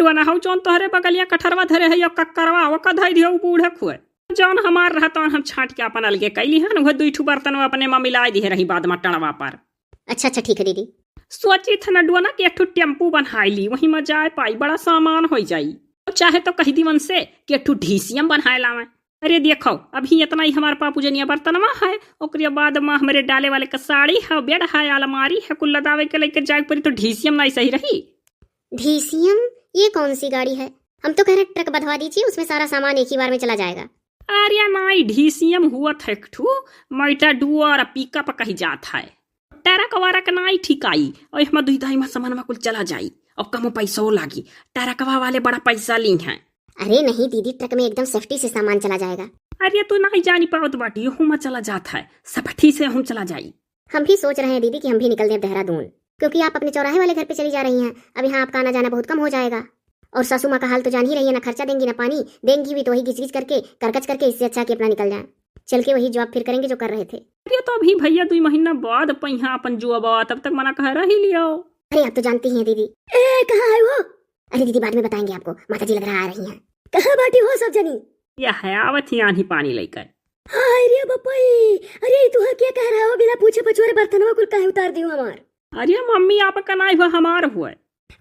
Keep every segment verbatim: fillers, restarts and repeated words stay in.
तू ना हऊ जौन तोहरे बगलिया कठरवा धरे है, यो कक्करवा, ओका धइ दियो उ बूढ़े खुए। जौन हमार रहा तौन हम छाँट के अपन अलगे कइली हन, उहे दुई ठू बर्तन अपने मा मिलाइ दिहे रही बाद मा टड़वा पर। अच्छा, अच्छा, ठीक है दीदी। सोची थ नडुआ ना कि एक ठो टेम्पू बनाइ ली, वही मा जाए पाई, बड़ा सामान होइ जाई। और चाहे तो कहि दी उनसे कि एक ठो ढीसियम बनाए लावे। अरे देखो, अभी इतना ही हमार पापू जनिया बर्तनवा है, ओकरे बाद मा हमरे डाले वाले का साड़ी है, बेड है, अलमारी है, कुल लदावे के लेके जाए परी, तो ढीसियम नाहीं सही रही। ढीसियम? ये कौन सी गाड़ी है? हम तो कह रहे ट्रक बंधवा दीजिए, उसमें सारा सामान एक ही बार में चला जाएगा। अरे नाहीं, ढीसियम हुआ था एक ठू, मैटाडोर और पिकअप कही जात है। ट्रक वारक नाहीं ठिकाई, और हमार दुई दाई मा सामान मा कुल चला जाई, और कमो पैसो लागी। ट्रकवा वाले बड़ा पैसा ली हैं। अरे नहीं दीदी, ट्रक में एकदम सेफ्टी से सामान चला जाएगा। अरे तू नाहीं जानी पावत बाटी, हूँ मा चला जात है, सफठी से हूँ चला जाई। हम भी सोच रहे हैं दीदी कि हम भी निकल दें देहरादून, क्योंकि आप अपने चौराहे वाले घर पे चली जा रही हैं। अब यहाँ आपका आना जाना बहुत कम हो जाएगा। और सासू माँ का हाल तो जान ही रही है, ना खर्चा देंगी ना पानी, देंगी भी तो वही घिच घिच करके, करकच करके। इससे अच्छा कि अपना निकल जाए, चल के वही जॉब फिर करेंगे जो कर रहे थे। अरे तो अभी भैया दुई महीना बाद पहिया अपन जुआबा, तब तक मना कहे रही लियो। अरे आप तो जानती ही हैं दीदी। ए, कहाँ है वो? अरे दीदी, बाद में बताएंगे आपको, माता जी लग रहा आ रही हैं। कहाँ बाटी हो सब जनी? यह है, आवत ही आन्ही पानी लेकर। हाय रे बपई, अरे ई तुहा क्या कह रहा हो, बिना पूछे पछोरे बर्तनवा कुल काहे उतार दियो हमार? अरे मम्मी, आपका नाहीं हुआ, हमार हुआ।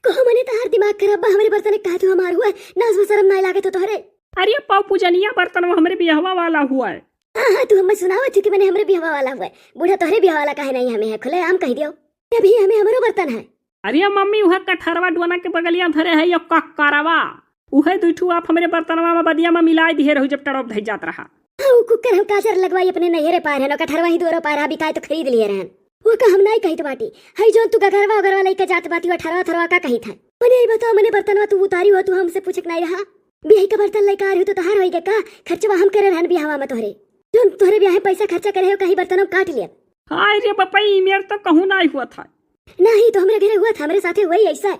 कहो मने तहार दिमाग खराब बा, हमरे बर्तन काहे तू हमार हुआ? नाज में शर्म नाहीं लागे तो तोहरे? अरे पापू जनिया, बर्तनवा हमरे बियाहवा वाला हुआ है। हाँ, हाँ, तू हमें सुनावत थी कि मने हमरे बियाहवा वाला हुआ है। बूढ़ा तोहरे बियाहवा वाला काहे नाहीं हमें है, खुले आम कहि दियो। अभी हमें हमरो बर्तन है। अरे मम्मी, उहे कठरवा डोना के बगलिया धरे है, यो कक्करवा। उहे दुई ठू आप हमरे बर्तनवा मा बदिया मा मिलाइ दिहे रहू, जब टड़ोप धइ जात रहा। हाँ, उ कुकर हम काजर लगवाई अपने नैहरे पार है, न कठरवा ही दोरो पार है, बिकाए तो खरीद लिए रहन। वो का हम नाहीं कहित बाटी, हई जौन तू गगरवा उगरवा लइके जात बाटी, वो ठरवा थरवा का कहित है? मने ई बताओ, मने बर्तनवा तू उतारी हो, तू हमसे पूछे के नाहीं रहा? बियाही का बर्तन लइके आ रही हो तो तहार होई गे का? खर्चवा हम करे रहन बियाहवा मा तोहरे। जौन तोहरे बियाहे पैसा खर्चा करे हो, कहीं बर्तनवा काट लिया। हाय रे बपई, ई मेर तो कहूँ नाहीं हुआ था। नाहीं तो हमरे घरे हुआ था, हमरे साथे हुआ ही ऐसा।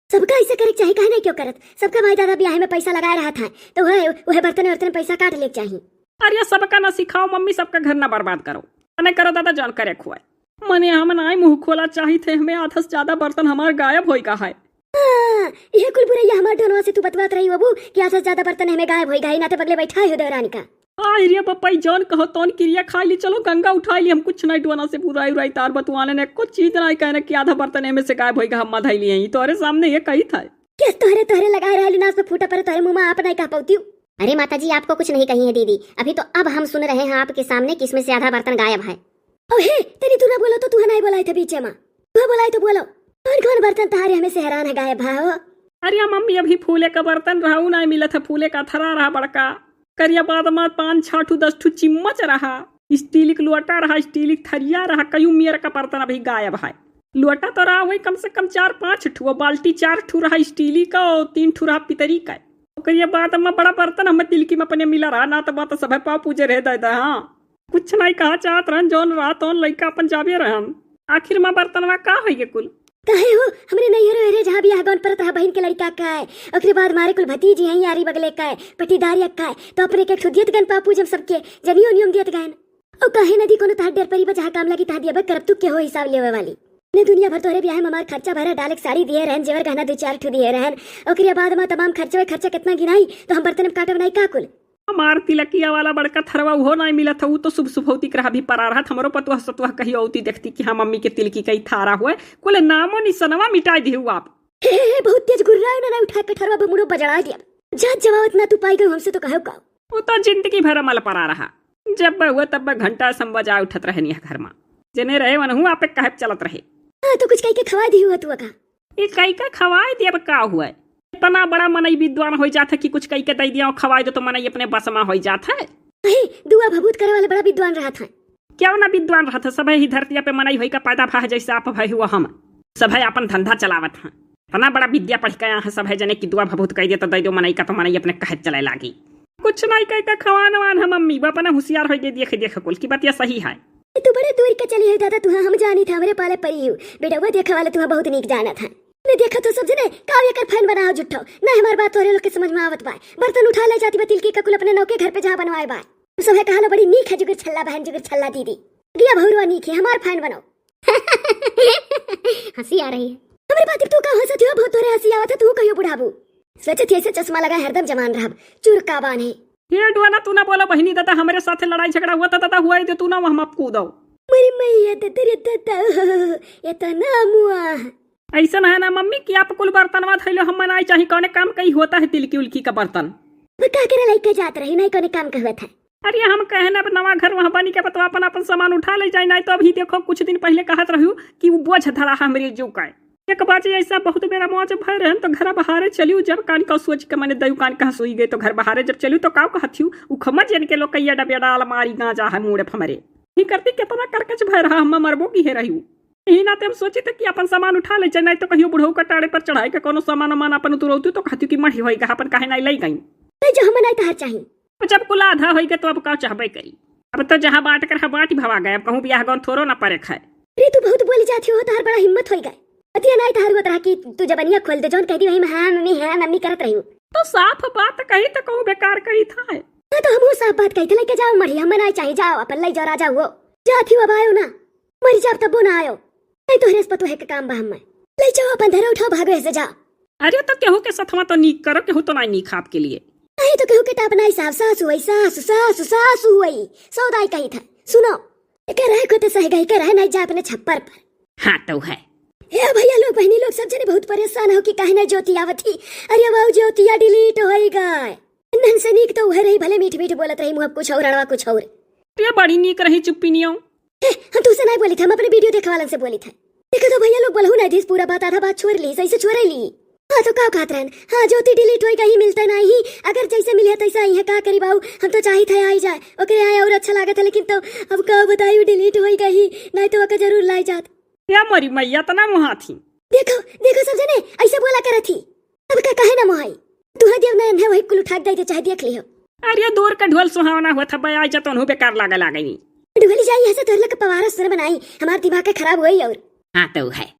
सबका ऐसा करे के चाही, काहे नाहीं क्यों करत? सबका माई दादा बियाहे में पैसा लगाए रहा था, तो वह, वह बर्तन वर्तन पैसा काट ले के चाही। अरे सबका ना सिखाओ मम्मी, सबका घर ना बर्बाद करो। मने करो दादा, जौन करे खुआए। मने हम नाहीं मुँह खोला चाहित है, हमें आधा से ज्यादा बर्तन हमार गायब होई गा है। हाँ, यह कुल बुरैया हमार डोनवा से तू बतवात रही बाबू कि आधा से ज्यादा बर्तन हमें गायब होई गा है, ना तो बगले बैठा हो देवरानी का। आई रे बपई, जौन कहो तौन किरिया खाइ ली, चलो गंगा उठाइ ली, हम कुछ नाहीं डोना से बुराई उराई तार बतवाने ने, कुछ चीज नाहीं कहने कि आधा बर्तन एमे से गायब होइगा, हम मधाई लिए ही तोहरे सामने ये कही था। किस तोहरे तोहरे लगाए रहली नास पे फूटा पर तोहरे मुँह मा आप नाहीं कह पौतियो। अरे माता जी, आपको कुछ नहीं कही है दीदी, अभी तो अब हम सुन रहे हैं आपके सामने कि इसमें से आधा बर्तन गायब है। ओ हे, तनी तू ना बोलो तो, तू नाहीं बोलाए थे बीचे मा, तू बोलाए तो बोलो, कौन कौन बर्तन तहारे हमें से हैरान है गायब भा हो? अरे मम्मी, अभी फूले का बर्तन रहा, उ नाहीं मिलत है, फूले का थरा रहा बड़का, करिया बाद मा पाँच छह ठू दस ठू चिम्मच रहा, स्टील के लोटा रहा, स्टील के थरिया रहा, कयू मेर का बर्तन अभी गायब है। लोटा तो रहा वही कम से कम चार पाँच ठू, बाल्टी चार ठू रहा स्टील का और तीन ठू रहा पितरी का। ओकरे बाद मा बड़ा बर्तन हमें तिलकी मा अपने मिला रहा, ना तो बात सभे पाँव पूजे रहे दादा। हाँ, कुछ नाहीं कहा चाहत रहन, जौन रहा तौन लइका अपन जाबे रहन। आखिर मा बर्तनवा का होइगे कुल? काहे हो, हमरे नैहरे ओहरे जहाँ बियाह गौन परत रहा बहिन के लड़का का है, ओकरे बाद मारे कुल भतीजी हैं यारी बगले का है, पटीदार यक्का है, तो अपने के ठुदियत गन पापू जब सबके जनियो नियम दियत गन। ओ काहे नदी कोनो तहार डेर परी बा, जहाँ काम लागी तहाँ दिया बा, करब तू के हो हिसाब लेवे वाली। ने दुनिया भर तोहरे बियाह में हमार खर्चा भरा, डाले के साड़ी दिए रहन, जेवर गहना दो चार ठो दिए रहन, ओकरे बाद मा तमाम खर्चवे खर्चा कितना गिनाई, तो हम बर्तन में काटब नाहीं का कुल? हमार तिलकिया वाला बड़का थरवा उहो नाहीं मिलत है, उ तो शुभ शुभौती के रहा भी परा रहत। हमरो पतुआ सतुआ कहियो औती देखती कि हाँ मम्मी के तिलकी कई थारा हुए, कुल नामो निसनवा मिटाई दिहु आप। हे, हे, हे, बहुत तेज गुर्राए ना, ना उठा के ठरवा पे मुड़ो बजड़ा दिया। जात जवावत ना तू पाई गयो हमसे तो कहो का। उ तो जिंदगी भर मल परा रहा, जब हुआ तब घंटा सम बजा उठत रहनी है घर मा, जने रहे वनहु आपे कहे चलत रहे। हाँ, तो कुछ कही के खवा दिहु तू का? ई कई का खवाए दिया, अब का हुआ? इतना बड़ा मनई विद्वान होइ जात है कि कुछ कई के दइ दिया, खवाए दो तो मनई अपने बस मा होइ जात है। अहे, दुआ भभूत करे वाले बड़ा विद्वान रहत हैं। क्यों ना विद्वान रहत है, सभे ही धरतिया पे मनई होई का पैदा भा है, जैसे आप भए हुआ हम। सभे आपन धंधा चलावत हैं। इतना बड़ा विद्या पढ़ के आया है, सभे जने की दुआ भभूत कह दे तो दइ दो मनई का, तो मनई अपने कहे चले लागी। कुछ नाहीं कह के खवान वान है मम्मी, वो अपना होशियार होइ गई, देख देख कुल की बतिया सही है। ए, तू बड़े दूर के चली है दादा, तू हम जानी था, हमरे पाले परी हो। बेटवा देखे वाले तू बहुत नीक जानत है। ने देखा तो सब जने, काव एकर फैन बनाओ झुट्ठो। ना हमार बात तोहरे लोग के समझ में आवत बा। बर्तन उठा ले जाती बा तिलकी का कुल अपने नौके घर पे जहाँ बनवाए बा। सब है कहा लो बड़ी नीक है जुगिर छल्ला बहन, जुगिर छल्ला दीदी। दिया भौरवा नीक है, हमार फैन बनो। हंसी आ रही है। हमरे बात तू का हंसत हो, बहुत तोहरे हंसी आवत है, तू कहियो बुढ़ाबू। सोचत ही ऐसे चश्मा लगाए हरदम जवान रहब, चुरका बान्हे। हे डोना, तू ना बोला बहिनी दादा, हमरे साथे लड़ाई झगड़ा हुआ था दादा, हुआ ही दे तू ना, हम आपको दो। मरी मैया दादा रे दादा, ये तो ना मुआ। ऐसा ना है ना मम्मी कि आप कुल बर्तनवा धइलो, हम मनाई चाही कौने काम कही होता है तिलकी उलकी का बर्तन। वो का करे लइके जात रही, नहीं कौने काम का हुआ था। अरे हम कहे ना, अब नवा घर वहाँ बनी के बतवा अपन, अपन सामान उठा ले जाए, नहीं तो अभी देखो कुछ दिन पहले कहत रहू कि वो बोझ धरा है हमरे जो का। एक बार जे ऐसा बहुत बेरा मौज भय रहन तो घर बहारे चलियो, जब कान का सोच के मने दयु कान कहाँ सोई गए तो घर बहारे जब चलियो तो काव कहथियो, उखमा जन के लोग कहिया डबिया डाल मारी गांजा है मूड़े फमरे। ही करती कितना करकच भय रहा, हम मरबो की है रही। यही नाते हम सोची थे कि अपन सामान उठा ले जाए, नहीं तो कहियो बुढ़ऊ का टाड़े पर चढ़ाई के कोनो सामान वामान अपन उतरौती तो कहती कि मढ़ी होई गा, अपन काहे नहीं लई गई। ले जो हम नहीं तहर चाही। जब कुल आधा होई गा तो अब का चाहबे करी। अब तो जहाँ बांट कर है बांट भवा गए, अब कहूँ बियाह गौन थोरो ना परे खाए। अरे तू बहुत बोली जाती हो, तहर बड़ा हिम्मत होई गए। अतिया नहीं तहर होत रहा कि तू जबनिया खोल दे, जौन कह दी वही में हाँ मम्मी, हाँ मम्मी करत रही हूँ। तो साफ बात कही तो कहूँ बेकार कही था है। हाँ तो हम साफ बात कही थे, लेके जाओ मढ़ी, हम नहीं चाही, जाओ अपन ले जाओ राजा हुओ। जाती हो अब आयो ना, मरी जाब तब्बो ना आयो। नहीं तो हरेस पतोहे के काम बा हम्मे। ले जाओ अपन धरा उठाओ, भागो ऐसे जा। अरे तो केहू के सथवा तो नीक करो, केहू तो नहीं नीक आपके लिए। नहीं तो केहू के टाप नहीं साहब, सासु हुई, सासु, सासु, सासु हुई। सौदाई कही था। सुनो, एके रहे को तो सह गई के रहे नहीं जा अपने छप्पर पर। हाँ तो है। हे भैया लोग, बहनी लोग, सब जने बहुत परेशान हो कि काहे नहीं ज्योति आवत ही। अरे वाह, ज्योतिया delete होई गए। नन से नीक तो उहे रही, भले मीठ मीठ बोलत रही, मुँह कुछ और अड़वा कुछ और। ये बड़ी नीक रही चुप्पी नियो। हे, हम तुमसे नहीं बोली था, हम अपने video देखे वालन से बोली था। देखो तो भैया लोग बोलहु नहीं दिस, पूरा बात आधा बात छोड़ ली, सही से छोड़ ली। हाँ तो का कहत रहन? हाँ ज्योति delete होई गई, मिलते नहीं, अगर जैसे मिले तैसे आई है, का करी बाऊ, हम तो चाहित है आई जाए, ओकरे आए और अच्छा लागत है, लेकिन तो अब का बताई delete होई गई, नहीं तो ओके जरूर लाई जात। या मोरी मैया तना मुहा थी। देखो, देखो सब जने ऐसे बोला करत ही। अब का काहे ना मोहाई? दुहा देव नयन है, वही कुल उठा के दे दे, चाहे देख लियो। अरे दूर का ढोल सुहावना हुआ था, बे आई जा तो बेकार लागे लागे। ढोली जाई ऐसे तोर लग पवारा सुन बनाई, हमार दिमाग के खराब होई और। हाँ तो है।